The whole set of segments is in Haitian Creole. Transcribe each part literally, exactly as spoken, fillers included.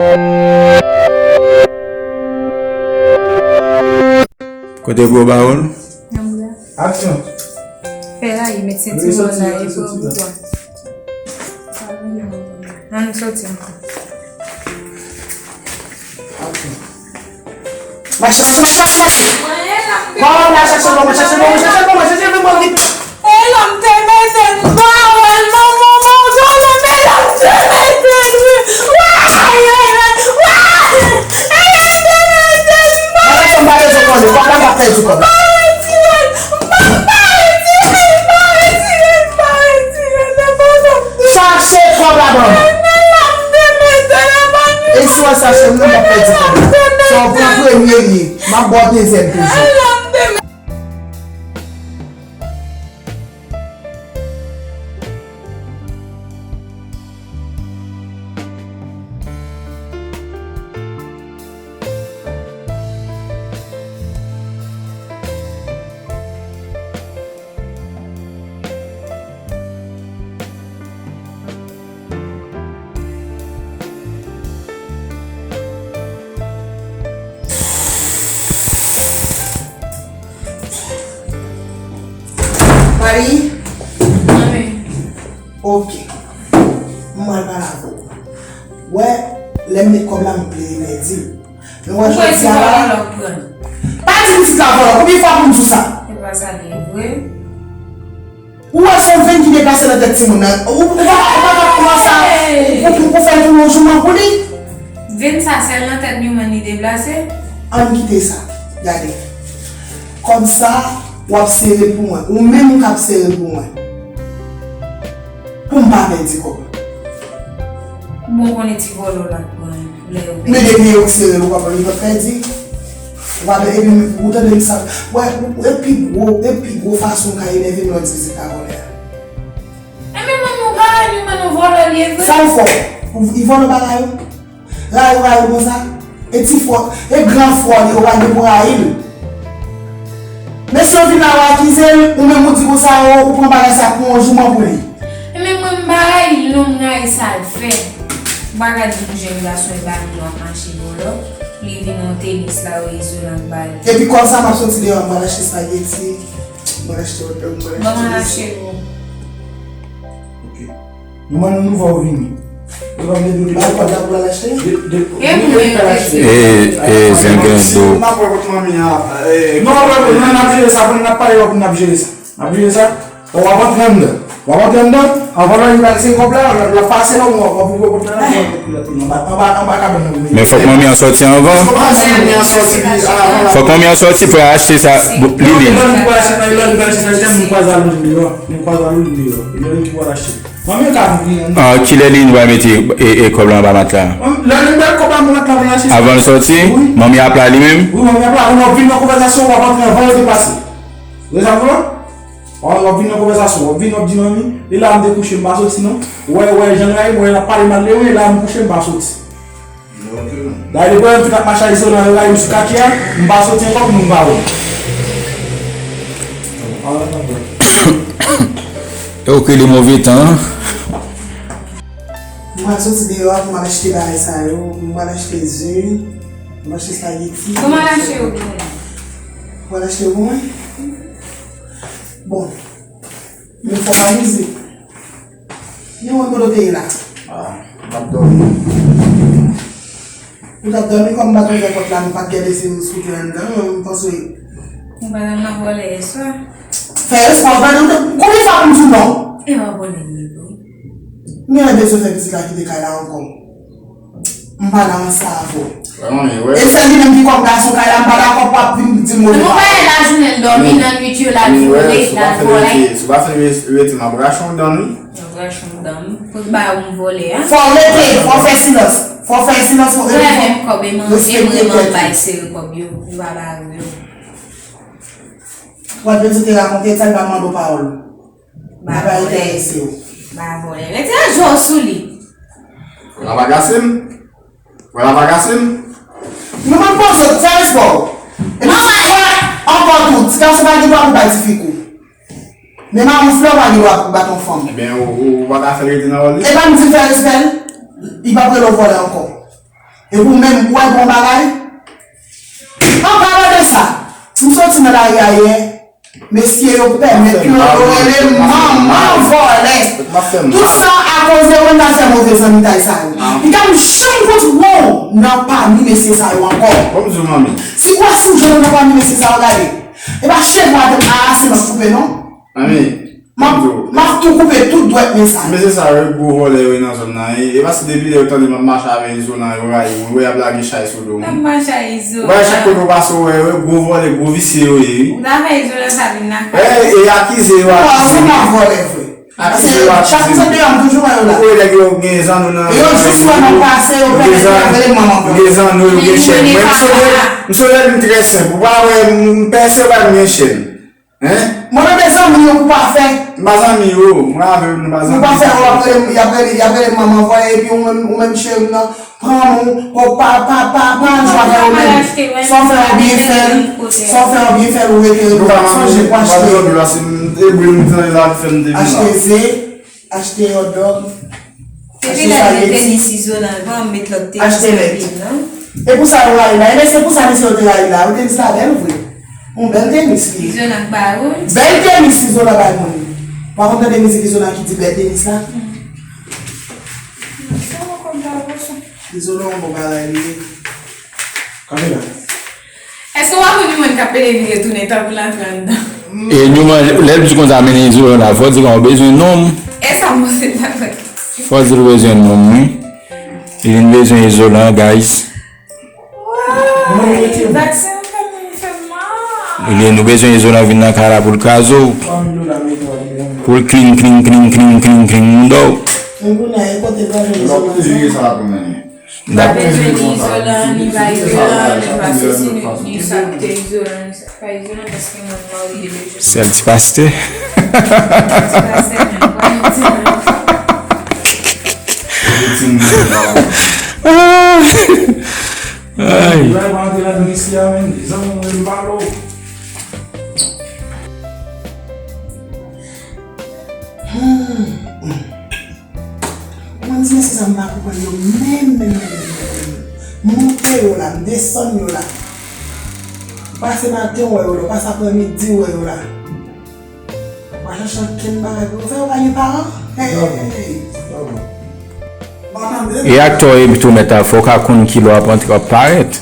Kote gwo bawon? Nan bra. Aksyon. Fè la, li met senti mwen la, e pran pou twa. Ann soti ankò. Aksyon. Mache, mache, mache, mache, mache. Mwen la. Bon, la, chache bon, chache bon, chache bon, chache bon, vit. E lòm te mete m bawèl, manman, manman, manman, e lòm te mete m. Wa! Ay, ay, ay, wa! E lòm te mete m bawèl. Mwen pa bezwen konnen, w ap pèdi kòb la. Chache kòb la ban mwen. E si w al chache l, non, w ap pèdi kòb la. Sa w pran premye li, m ap ba w dezyèm toujou. Mari? Mami. Ok. M pral pale avè w. Wè, lè m met kòb la, m plede pèdi l. Men wè, jodi a la, pa di pitit la vòlò. Konbyen fwa pou m di w sa? Se pa sa ki vre. Ou wè se yon venn ki deplase nan tèt timoun nan. Ou, ou pa, ou pa ka pran sa pou, pou, pou fè l tounen yon jouman pou li. Venn sa sèl nan tèt Newman li deplase? Ann kite sa. Gade. Kòb sa, w ap sere l pou mwen. Ou menm ou k ap sere l pou mwen. Pou m pa pèdi kòb la. Ou bon konnen ti vòlò la pran lè yo pèdi. Men depi yo sere l, ou konprann, li p ap pèdi. Ou pa, epi ou tande m sa. Wè, ou, e pi gwo, e pi gwo fason w ka enève m lè w di pitit la vòlè a. Enben manman w pa rayi l, men nou vòlò li ye vre. Sa l fè w? Li vòlò pa rayi w? Rayi w, rayi w konsa? E ti frè, e gran frè w li, ou pa gen pou rayi l. Mesye w vin la, w akize l, ou menm ou di konsa, ou, ou pran bagay sa pou yon jouman pou li. Enben mwen m pa rayi l non, m rayi sa l fè. Ou pa ka di yon jèn gason e pa li w ap mache vòlò, li vin yon tenis la, ou izolan ba l. Epi kòb sa m ap soti deyò, m pral achte spageti, m pral achte hot dog, m pral achte. Ban m al achte pou ou. Ok. Nou ban nou nouvèl ou vini. Yo pa vle dote. Ba kòb la pou l al achte? De, de, e mwen, e, e, zengen do. M ap wè kot manmi an. Non, non, non, n ap jere sa, n ap pale pou n ap jere sa. N ap jere sa. W ap antre anndan. W ap antre anndan. Anvan lè li pral sere kòb la, l ap pase la, w ap, w ap ouvri pòt la, w ap antre anba, anba, anba kabann nan. Men fòk manmi an sòti anvan. Fòk manmi an sòti avan. Fòk manmi an sòti pou l achte sa, li vini. Lè li pral achte sa, lè li pral achte sa, li kwaze a Lolin deyò. Li kwaze a Lolin deyò. E Lolin ki pral achte. Manmi an ka vini. Ah, kilè li va mete, e, e, kòb la anba matla? Lè li met kòb la anba matla pou l achte sa. Avan l sòti, wi. Manmi ap la li menm? Wi, manmi ap la. Ou vin nan konvèsasyon, w ap antre anvan yo te pase. Rezon pou W ap, w ap vin nan konvèsasyon, w ap vin, w ap di manmi, e la m te kouche, m pa soti non. Ou wè, ou wè jan l rayi m, ou wè l ap pale mal de mwen, e la m kouche, m pa soti. Dayè depi lè m fin ap mache a izolan, yo rayi m sou katye a, m pa soti ankò pou moun pa wè m. E ou kwè li move tan an? M pral soti deyò a pou m al achte bagay sa yo, m pral achte ze, m pral achte spageti. Kòman l achte yo pou mwen? M pral achte yo pou mwen? Bon. Men fò w avize. Li wè kote w te ye la. Ah, m ap dòmi. Ou t ap dòmi kòm m pa t ouvè pòt la, m pa t gade si m sou tè anndan, m panse. Ou pa t al nan vòlè yèswa? Fè respè w, tande, konbyen fwa pou m di w non? E w ap vòlè m wi. M genlè bezwen fè pitit la kite kay la ankò. M pa la ansanm avè w. Wè, manmi, wè. E sèl li menm ki kòm gason kay la, m pa dakò pou w ap vin di m move pawòl. Nou pa la jounen l dòmi, nan nwit yo l al vole, l al vòlè. Si w pa fin rete, si w pa fin rete, m ap rache yon dan, wi. M ap rache yon dan. Kote ba ou m vòlè a? Fò w rete, fò w fè silans. Fò w fè silans, fò w respekte tèt ou. Ou wè menm kòb e manman, e mwen m ap bay sere kòb yo, yo pa ba ou yo. W ap vin sot rakonte, sa l pa mande w pawòl. Ba vòlè. Ba vòlè. Retire je w sou li. Wè la bagase m. Wè la bagase m. Nou konn poze w, fè respè w. Epi si w fè ankò tou, ti gason pa gen dwa pou bay ti fi kou. Men mawouz flè w pa gen dwa pou bat yon fanm. Ebyen, ou, ou, ou pa ka fè l rete nan wòl li? E pa m di l fè respè l, li p ap rele w vòlè ankò. Epi w menm, ou wè bon bagay? An palan de sa, si m soti nan lari a yè, mesye yo pèmèt yo, yo rele manman vòlè. Tout sa akoz de Wenda fè move zanmitay sa yo. Li ka m janm kout won nan pami mesye sa yo ankò. Si kwè sou jan nan pami mesye sa yo, gade. E pa cheve w a te m arase m ap koupe non. Ami, m ap, m ap tou koupe tout dwèt men sa. Mesye sa yo, gwo vòlè yo ye nan zòn nan. E, e paske depi lè yo tande m ap mache avè Izolan, yo rayi mwen. Yo wè y ap lage chay sou do mwen. Ou ap mache a Izolan. Ou wè chak kote w pase, ou wè yo, gwo vòlè, gwo visye yo ye, wi. Ou ta fè Izolan sa vin nan kay. E, e akize yo, akize yo. Ou pa vòlè vre. Paske chak kote yo, m toujou wè yo la. Ou wè nèg yo gen zanno nan. E yo jis wè m ap pase, yo pèmèt yo rele manman vòlè. Yo gen zanno, yo gen chèn. Mwen, m sonje, m sonje m trè senp. Ou pa wè, m pèse yo pa m gen chèn. Hein? Mwen menm e zanmi yo pou pa fè. M pa zanmi yo, mwen avè yo nou pa zanmi. Pou pa fè, y ap rele, y ap rele, y ap rele manman vòlè, epi ou menm, ou menm cheri m nan, pran ou, ou pa, pa, pa, pa jwe avè yo menm. Sa w fè yo byen fè l, sa w fè yo byen fè l, ou rete, sonje pou achte. Achte ze, achte hotdog. Achte spaghetti. Achte lèt. E pou sa yo rayi la. Ebyen, se pou sa mesye yo te rayi la. Yo te di sa bèl vre. Yon bèl tenis li ye. Izolan k ba ou l. Bèl tenis Izolan bay moun. Ou pa konn tande mizik Izolan ki di bèl tenis la? Izolan yon bon bagay li ye. Kanpe la. Èske w pa konn yon moun k ap pede vire tounen tankou l antre anndan? E nou manje, lè l di konsa mennen Izolan la, fò di konsa w bezwen nonm. E sa m panse l ta fè. Fò di l bezwen nonm, wi. Li vin bezwen Izolan, guys. Woy, vaksen an fè moun fè mal. Li, nou bezwen Izolan vin nan kay la pou l kraze w. Pou l klin, klin, klin, klin, klin, klin, moun dò w. Mwen konnen e kote l pral jwenn Izolan sa. L ap bezwen li Izolan, li pa Izolan, li pa sesi, li, li sa koute Izolan, li sa pa Izolan, paske mwen marye deja. Sèl ti pastè. Ti pastè, men, pa yon ti non. Ay. Ay. Hmm. Mwen di mesye sa m pa konprann yo menm, menm, menm, menm, menm. M moute yo la, m desann yo la. M pase maten, w wè yo la, w pase aprèmidi, w wè yo la. W pa chache ankenn bagay pou yo fè, yo pa gen paran. Hey! E aktè w epi tou mèt a fò w ka konn kilè w ap antre w ap parèt.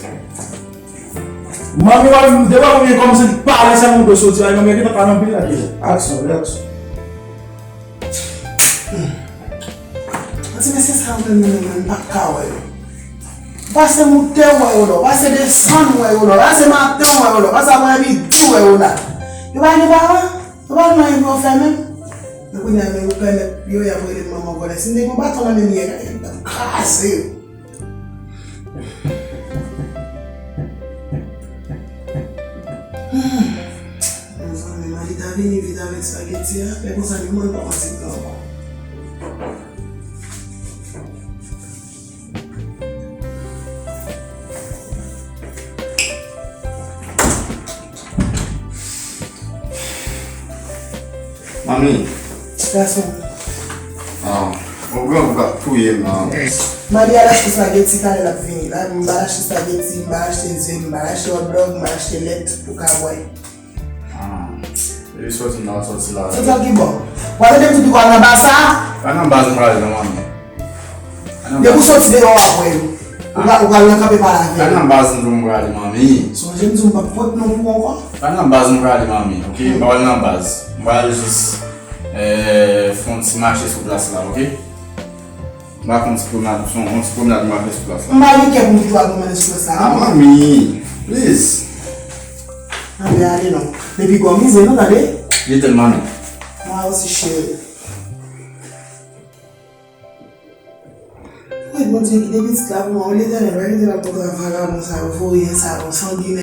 Manmi, w ap vin devan mwen kòmsi pale sa moun dwe soti la, manmi, gentan pale anpil la deja. Aksyon, aksyon. An ti mesye sa yo menm, menm, menm, m pa ka wè yo. Pase moute w wè yo la, pase desann w wè yo la, pase maten w wè yo la, pase aprèmidi w wè yo la. Yo pa gen paran, yo pa gen anyen pou yo fè menm. Men kounye a, men yo pèmèt yo, y ap rele m manman vòlè. Si m te gen yon baton nan men m yè, gade, m t ap kraze yo. Mezanmi, Mali ta vini vit avèk spaghetti a, lè konsa li mwen pa panse pran ankò. Manmi. Gason. Ah, yon grangou k ap touye m la. Mali al achte spaghetti, talè l ap vini. La, m pral achte spaghetti, m pral achte ze, m pral achte hotdog, m pral achte lèt pou ka bwè. Ah, li soti nan soti la. Soti nan ki bò? W ap ede m di pou w al nan baz sa? Pa nan baz m prale non, manmi. Depi w soti deyò apre, ou pral, ou pral nan kanpe pale avè l. Pa nan baz m prale, manmi. Sonje m di w m p ap pot non pou ou ankò. Pa nan baz m prale, manmi, oke? M pa pral nan baz. M pral jis, eh, fè yon ti mache sou plas la, oke? M ap fè yon ti pwomnad, yon, yon ti pwomnad m ap fè sou plas la. M pa gen kè pou m kite w al pwomane sou plas la, non. Ah, manmi, please. Anben, ale non. Depi gòmize, non, tande? Ye tèlman non. Mwen osi, cheri. Wi, Bondye, kite pitit la pou mwen, wi, Letènèl, pa kite l ap kontre ak vagabon sa yo, voryen sa yo, sanginè.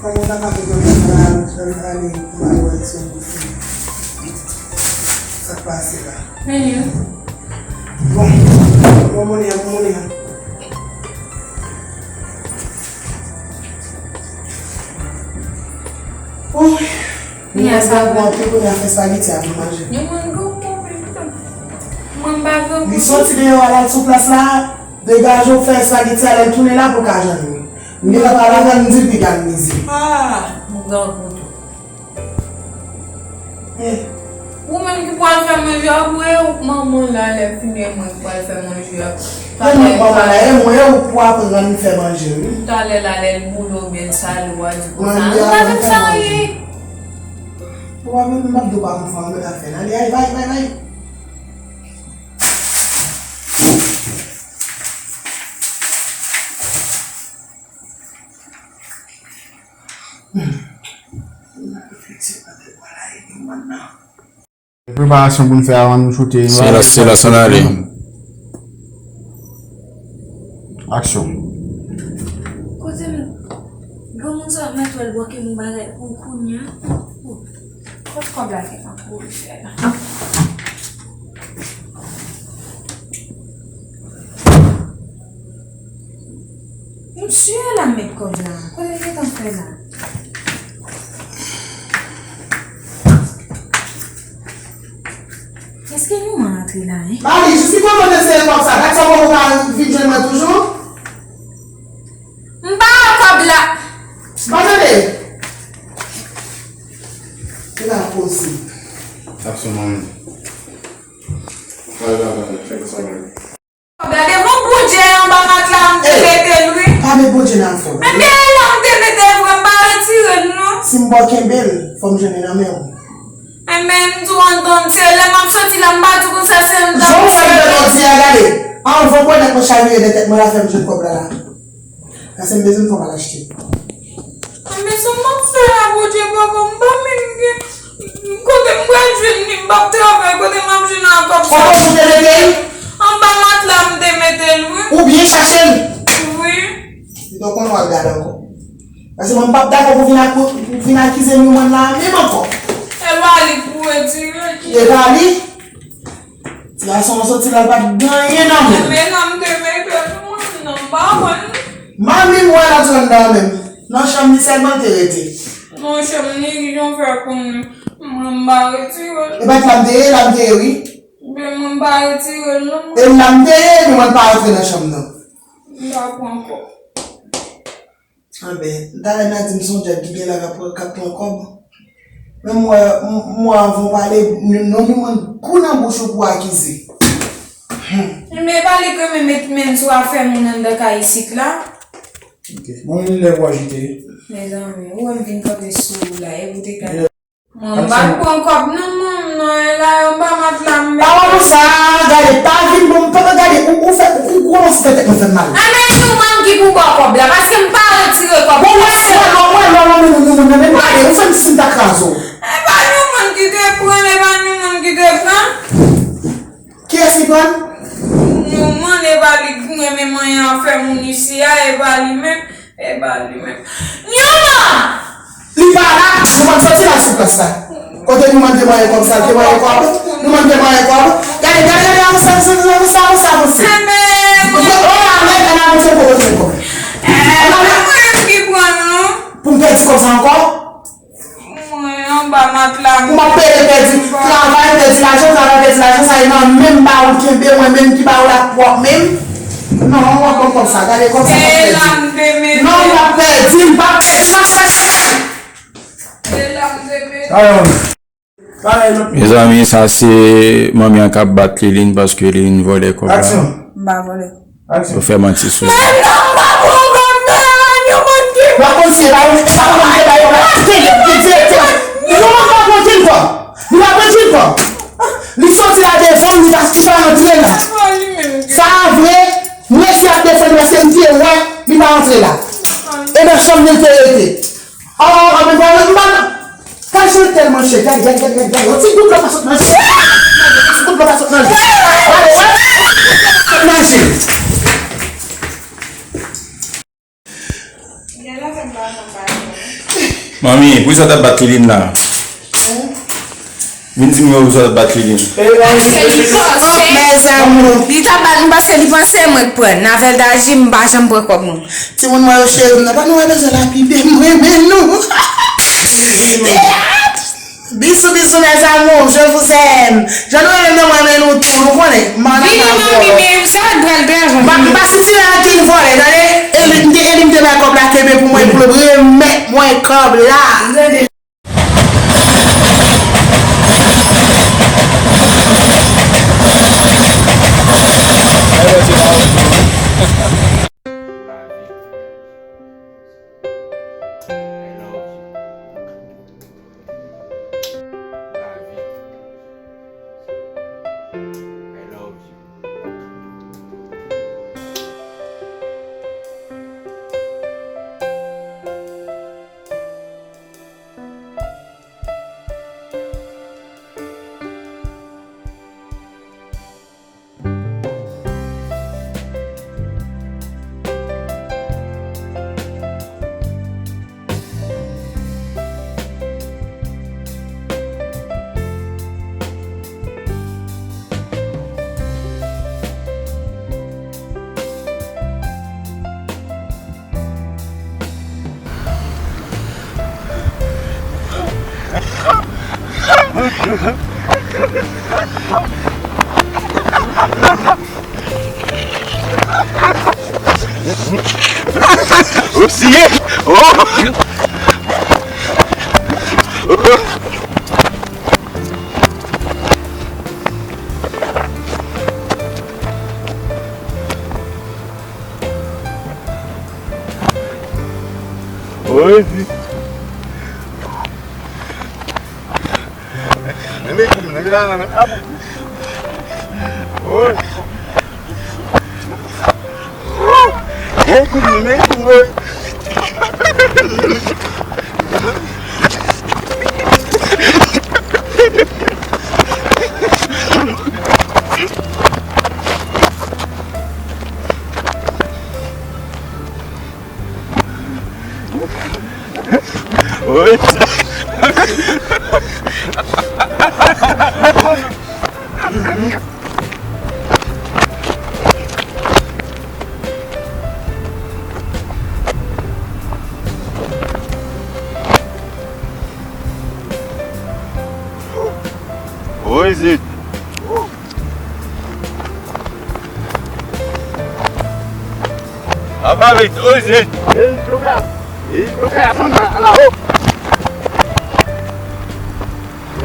Kòman w ta ka fè kòm sa, al, al, ale pou m al wè si yon kout fil. Sa k pase la? Menu. Bon, bon, monnen an, bon, monnen an. Oy. Mwen sa bon, anpil, kounye a fè spaghetti a pou manje. Yon moun gwo, gwo, gwo. Mwen pa gwo. Li soti deyò a, l al sou plas la. Degaje w fè sa, gen ti lè l tounen la pou ka jwenn ou. M gentan pale avè l, m di l piga l mize. Ah, m grangou tou. Eh. Ou menm ki pral fè manje a, ou e ou manman la lè fini e mwen ki pral fè manje a. E mwen manman la, e mwen e ou pou aprann fè manje, wi. Talè la lè l boule oubyen l sale, w a di konsa. Mwen pa vin fè anyen. Ou pa menm m ap di w pa konn fè anyen, ou ta fè l. Ale, ale, bay, bay, bay. Preparasyon pou n fè avan nou choute. Silans, silans, ann ale. Aksyon. Kote m, granmoun sa ap mèt wè l bòke m bagay pou kounye a. Kot kòb la gentan kouri fè la? Msye la met kòb la. Kote l gentan fè la? Èske nou antre la, en? Mari, jis ki kote w te sere kòb sa? Dat sa w poko ka vin jwenn mwen toujou? M pa wè kòb la. M pa tande. Se pa posib. Aksyon, manmi. Gade bon Bondye anba matla m te mete l wi. Pa met Bondye nan afè w. Ebyen e la m te mete l vre, m pa retire l non. Si m ba w kenbe l, fò m jwenn li nan men w. Ebyen m di w anndan m tire l, lè m ap soti la m pa di w konsa se anndan m tire l. Jan w fè m tande w di a, gade. Anvan pwennèt mwen chavire nan tèt mwen la fè m jwenn kòb la la. Paske m bezwen fè m al achte. Anben sa m ap fè la Bondye papa m pa menm gen kote m pral jwenn li m p ap travay kote m ap jwenn an kòb sa. Kote w te mete l? Anba matla m te mete l wi. Ou byen chache l? Wi. Li t ap konn w al gade ankò. Paske mwen m p ap dakò pou vin ak pou vin akize m yon mòn la menm ankò. E pa li k pou retire. E pa li? Ti gason an soti la, l pa t gen anyen nan men l. Men nan m te mete l, mwen, nan m pa wè l. Manmi m wè l antre anndan an menm. Nan chanm li sèlman l te rete. Nan chanm li, ki jan w fè konnen? Mwen, m pa retire l. E pa t la m te ye, la m te ye, wi. Men mwen, m pa retire l, non. E la m te ye, men mwen pa antre nan chanm nan. M pa pran kò. Anben, talè Nadine se yon djab ki gen la k ap, k ap pran kòb. Men m wè, m, m wè anvan w pale, non li mwen gou nan bouch ou pou akize. Hum. Men pa li k renmen met men sou afè moun anndan kay isit la. Ok. Bon, li lè pou ajite. Mezanmi, ou wè m vin kanpe sou ou la, e pou te ka. Mwen, m pa t pran kòb nan men w non, e la yo m pa mat la m mete. Pa wè konsa, gade, pa vin bon, pa gade, ou, ou fè, ou, ou kòmanse fè tèt mwen fè m mal. Anben, se ou menm ki pou ba w kòb la, paske m pa retire kòb la. Bon, wè, wè, wè, wè, wè, wè, wè, wè, gade, ou fè m si m ta kraze w. E pa nou moun ki te pran l, e pa nou moun ki te pran. Kiyès ki pran l? Nou moun, e pa li k renmen manyen afè moun isi a, e pa li menm. E pa li menm. Newman! Li pa la, nou pa t soti la sou plas la. Kote nou mande manyen kòb sa, te manyen kòb? Nou mande manyen kòb? Gade, gade, gade, avanse, avanse, avanse, avanse, avanse. Ann ale, ann ale, ann ale, ann ale. Pou m pèdi kòb sa ankò? Mwen anba matla m. Ou m ap pede pèdi travay, pèdi lajan, travay, pèdi lajan, sa e nan menm ba ou l kenbe, mwen menm ki ba ou l ak pwòp men m. Non, w ap ban m kòb sa, gade kòb sa m ap pèdi. Non, m ap pèdi, m p ap pèdi, m ap pèdi. Mezanmi, sa se manmi an k ap bat Liline paske Liline vòlè kòb la. Aksyon. M pa vòlè. Aksyon. Yo fè manti sou li. Mwen nan m pa pran kòb nan men yon moun ki. W ap kontinye ba yo, w ap kontinye ba yo, w ap kontinye, direktè. Yon moun pa pran okenn kòb. Li pa pran okenn kòb. Li soti la devan m, li pa, li pa antre la. Sa a vre, m resi ap defann li paske m te wè li pa antre la. E nan chanm li l te rete. Oh, oh, oh, men vwala, m pa nan. Kay sa tèlman chè, gade, gade, gade, gade, gade. Yon ti gout dlo pa sot nan je. Yon ti gout dlo pa sot nan je. Gade, gade. Sot nan je. Manmi, poukisa w t ap bat Liline la? Vin di m yo sa t ap bat Liline. Paske li panse, li t ap bat m paske li panse mwen k pran. N avè l daji, m pa janm pran kòb mwen. Timoun mwen yo cheri m nan, pa nou wè bezwen lapide m, mwen renmen nou. Teyat! Bisous, bisous, mes amours, je vous aime. Jan nou renmen mwen, renmen nou tou, nou konnen. Vini, manmi, men sa pral deranjan. M pa, m pa sitire ankenn vòlè, tande? Eli, m te, Eli, m te bay kòb la, kenbe pou mwen, pou l remèt mwen kòb la. Ou siye! Oh! Oye, si. Oi. Oi, Zit. Apa vit, oi, Zit. Ei, Lucas. Ei, Lucas. Ala, oh.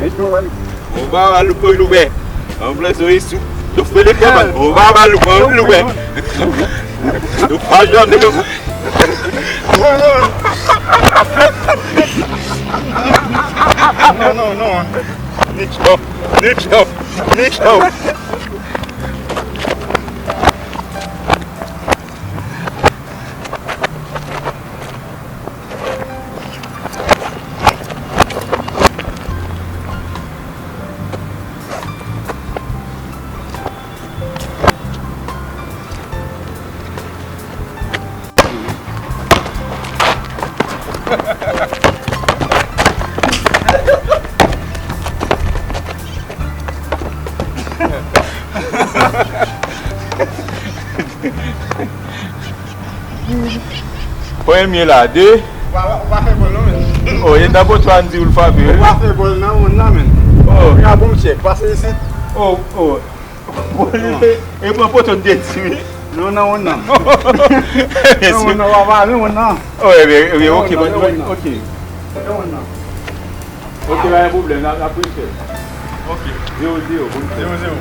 Ei, Lucas. Ou pa va loupe, loupe. An plis, wi, sou. Yo fè le kè, man. Ou pa va loupe, loupe. Yo pa jwenn yo. Non, non, non. Nico, Nico, Nico. Premye la, de. Ou pa, ou pa fè gòl non, men. Oh, e nan poto a n di w l frape. Ou pa fè gòl nan wonn nan, men. Oh. Ou ka bon chèk, pase isit. Oh, oh. E pran poto n te di, wi. Non, nan wonn nan. Nan wonn nan, w ap ale wonn nan. Oh, ebyen, ebyen, ok, bon, ok. Nan wonn nan. Ok, pa gen pwoblèm, n ap, n ap reset. Ok. Zewo zewo, bon. Zewo zewo.